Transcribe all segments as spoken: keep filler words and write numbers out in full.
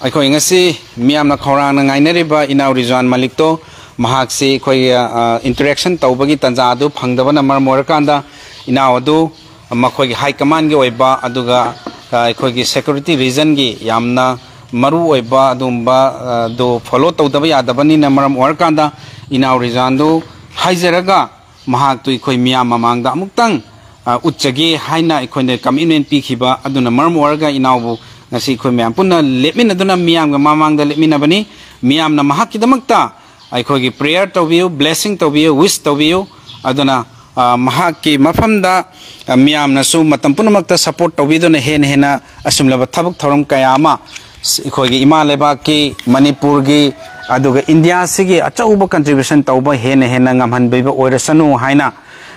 ꯑꯩꯈꯣꯏ ꯉꯁꯤ ꯃꯤꯌꯥꯝꯅ ꯈꯧꯔꯥꯡꯅ ꯉꯥꯏꯅꯔꯤꯕ ꯏꯅꯥꯎ ꯔꯤꯖꯋꯥꯟ ꯃꯂꯤꯛꯇꯣ, ꯃꯍꯥꯛꯁꯤ ꯑꯩꯈꯣꯏꯒꯤ, ꯑ, interaction ꯇꯧꯕꯒꯤ ꯇꯥꯟꯖꯥ ꯑꯗꯨ ꯐꯪꯗꯕꯅ ꯃꯔꯝ ꯑꯣꯏꯔꯀꯥꯟꯗ, ꯏꯅꯥꯎ ꯑꯗꯨ ꯃꯈꯣꯏꯒꯤ high commandꯒꯤ ꯑꯣꯏꯕ, ꯑꯗꯨꯒ, ꯑ, ꯑꯩꯈꯣꯏꯒꯤ security reasonꯒꯤ ꯌꯥꯝꯅ ꯃꯔꯨ ꯑꯣꯏꯕ ꯑꯗꯨꯒꯨꯝꯕ, ꯑ, ꯑꯗꯨ follow ꯇꯧꯗꯕ ꯌꯥꯗꯕꯅꯤꯅ ꯃꯔꯝ ꯑꯣꯏꯔꯀꯥꯟꯗ, ꯏꯅꯥꯎ ꯔꯤꯖꯋꯥꯟꯗꯨ ꯍꯥꯏꯖꯔꯒ, ꯃꯍꯥꯛꯇꯨ ꯑꯩꯈꯣꯏ ꯃꯤꯌꯥꯝ ꯃꯃꯥꯡꯗ ꯑꯃꯨꯛꯇꯪ, ꯑ, ꯎꯠꯆꯒꯦ ꯍꯥꯏꯅ ꯑꯩꯈꯣꯏꯅ commitment ꯄꯤꯈꯤꯕ ꯑꯗꯨꯅ ꯃꯔꯝ ꯑꯣꯏꯔꯒ, ꯏꯅꯥꯎꯕꯨ ꯉꯁꯤ ꯑꯩꯈꯣꯏ ꯃꯌꯥꯝ ꯄꯨꯟꯅ ꯂꯦꯞꯃꯤꯟꯅꯗꯨꯅ ꯃꯤꯌꯥꯝꯒꯤ ꯃꯃꯥꯡꯗ ꯂꯦꯞꯃꯤꯟꯅꯕꯅꯤ꯫ ꯃꯤꯌꯥꯝꯅ ꯃꯍꯥꯛꯀꯤꯗꯃꯛꯇ ꯑꯩꯈꯣꯏꯒꯤ prayer ꯇꯧꯕꯤꯌꯨ, blessing ꯇꯧꯕꯤꯌꯨ, wish ꯇꯧꯕꯤꯌꯨ꯫ ꯑꯗꯨꯅ, ꯑ, ꯃꯍꯥꯛꯀꯤ ꯃꯐꯝꯗ, ꯑ, ꯃꯤꯌꯥꯝꯅꯁꯨ ꯃꯇꯝ ꯄꯨꯝꯅꯃꯛꯇ support ꯇꯧꯕꯤꯗꯨꯅ ꯍꯦꯟꯅ ꯍꯦꯟꯅ ꯑꯁꯨꯝꯂꯕ ꯊꯕꯛ ꯊꯧꯔꯝ ꯀꯌꯥ ꯑꯃ ꯑꯩꯈꯣꯏꯒꯤ ꯏꯃꯥ ꯂꯩꯕꯥꯛꯀꯤ, ꯃꯅꯤꯄꯨꯔꯒꯤ, ꯑꯗꯨꯒ ꯏꯟꯗꯤꯌꯥꯁꯤꯒꯤ ꯑꯆꯧꯕ contribution ꯇꯧꯕ ꯍꯦꯟꯅ ꯍꯦꯟꯅ ꯉꯝꯍꯟꯕꯤꯕ ꯑꯣꯏꯔꯁꯅꯨ ꯍꯥꯏꯅ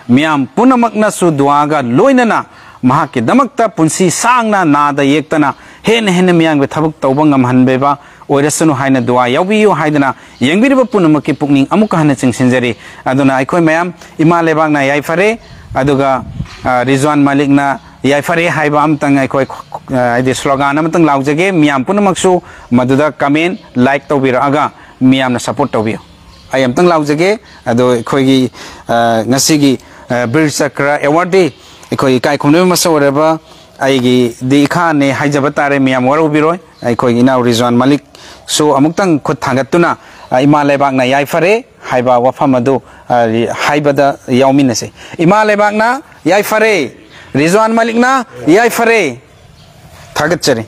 ꯃꯤꯌꯥꯝ ꯄꯨꯝꯅꯃꯛꯅꯁꯨ ꯗꯨꯋꯥꯒ ꯂꯣꯏꯅꯅ ꯃꯍꯥꯛꯀꯤꯗꯃꯛꯇ ꯄꯨꯟꯁꯤ ꯁꯥꯡꯅ ꯅꯥꯗ ꯌꯦꯛꯇꯅ ꯍꯦꯟꯅ ꯍꯦꯟꯅ ꯃꯤꯌꯥꯝꯒꯤ ꯊꯕꯛ ꯇꯧꯕ ꯉꯝꯍꯟꯕꯤꯕ ꯑꯣꯏꯔꯁꯅꯨ ꯍꯥꯏꯅ ꯗꯨꯋꯥ ꯌꯥꯎꯕꯤꯌꯨ ꯍꯥꯏꯗꯅ ꯌꯦꯡꯕꯤꯔꯤꯕ ꯄꯨꯝꯅꯃꯛꯀꯤ ꯄꯨꯛꯅꯤꯡ ꯑꯃꯨꯛꯀ ꯍꯟꯅ ꯆꯤꯡꯁꯤꯟꯖꯔꯤ꯫ ꯑꯗꯨꯅ ꯑꯩꯈꯣꯏ ꯃꯌꯥꯝ ꯏꯃꯥ ꯂꯩꯕꯥꯛꯅ ꯌꯥꯏꯐꯔꯦ, ꯑꯗꯨꯒ, ꯑ, ꯔꯤꯖꯋꯥꯟ ꯃꯂꯤꯛꯅ ꯌꯥꯏꯐꯔꯦ ꯍꯥꯏꯕ ꯑꯃꯇꯪ ꯑꯩꯈꯣꯏ, ꯑ, ꯍꯥꯏꯗꯤ slogan ꯑꯃꯇꯪ ꯂꯥꯎꯖꯒꯦ꯫ ꯃꯤꯌꯥꯝ ꯄꯨꯝꯅꯃꯛꯁꯨ ꯃꯗꯨꯗ comment, like ꯇꯧꯕꯤꯔꯛꯑꯒ ꯃꯤꯌꯥꯝꯅ support ꯇꯧꯕꯤꯌꯨ꯫ ꯑꯩ ꯑꯃꯇꯪ ꯂꯥꯎꯖꯒꯦ꯫ ꯑꯗꯣ ꯑꯩꯈꯣꯏꯒꯤ, ꯑ, ꯉꯁꯤꯒꯤ, ꯑ, ꯕꯤꯔ ꯆꯀ꯭ꯔ awardee ꯑꯩꯈꯣꯏ ꯏꯀꯥꯏ ꯈꯨꯝꯅꯕ ꯃꯁꯛ ꯑꯣꯏꯔꯕ ꯑꯩꯒꯤꯗꯤ ꯏꯈꯥꯅꯦ ꯍꯥꯏꯖꯕ ꯇꯥꯔꯦ, ꯃꯤꯌꯥꯝ ꯋꯥꯔꯧꯕꯤꯔꯣꯏ꯫ ꯑꯩꯈꯣꯏ ꯏꯅꯥꯎ ꯔꯤꯖꯋꯥꯟ ꯃꯂꯤꯛꯁꯨ ꯑꯃꯨꯛꯇꯪ ꯈꯨꯠ ꯊꯥꯡꯒꯠꯇꯨꯅ, ꯑ, ꯏꯃꯥ ꯂꯩꯕꯥꯛꯅ ꯌꯥꯏꯐꯔꯦ ꯍꯥꯏꯕ ꯋꯥꯐꯝ ꯑꯗꯨ, ꯑ, ꯍꯥꯏꯕꯗ ꯌꯥꯎꯃꯤꯟꯅꯁꯤ꯫ ꯏꯃꯥ ꯂꯩꯕꯥꯛꯅ ꯌꯥꯏꯐꯔꯦ, ꯔꯤꯖꯋꯥꯟ ꯃꯂꯤꯛꯅ ꯌꯥꯏꯐꯔꯦ꯫ ꯊꯥꯒꯠꯆꯔꯤ꯫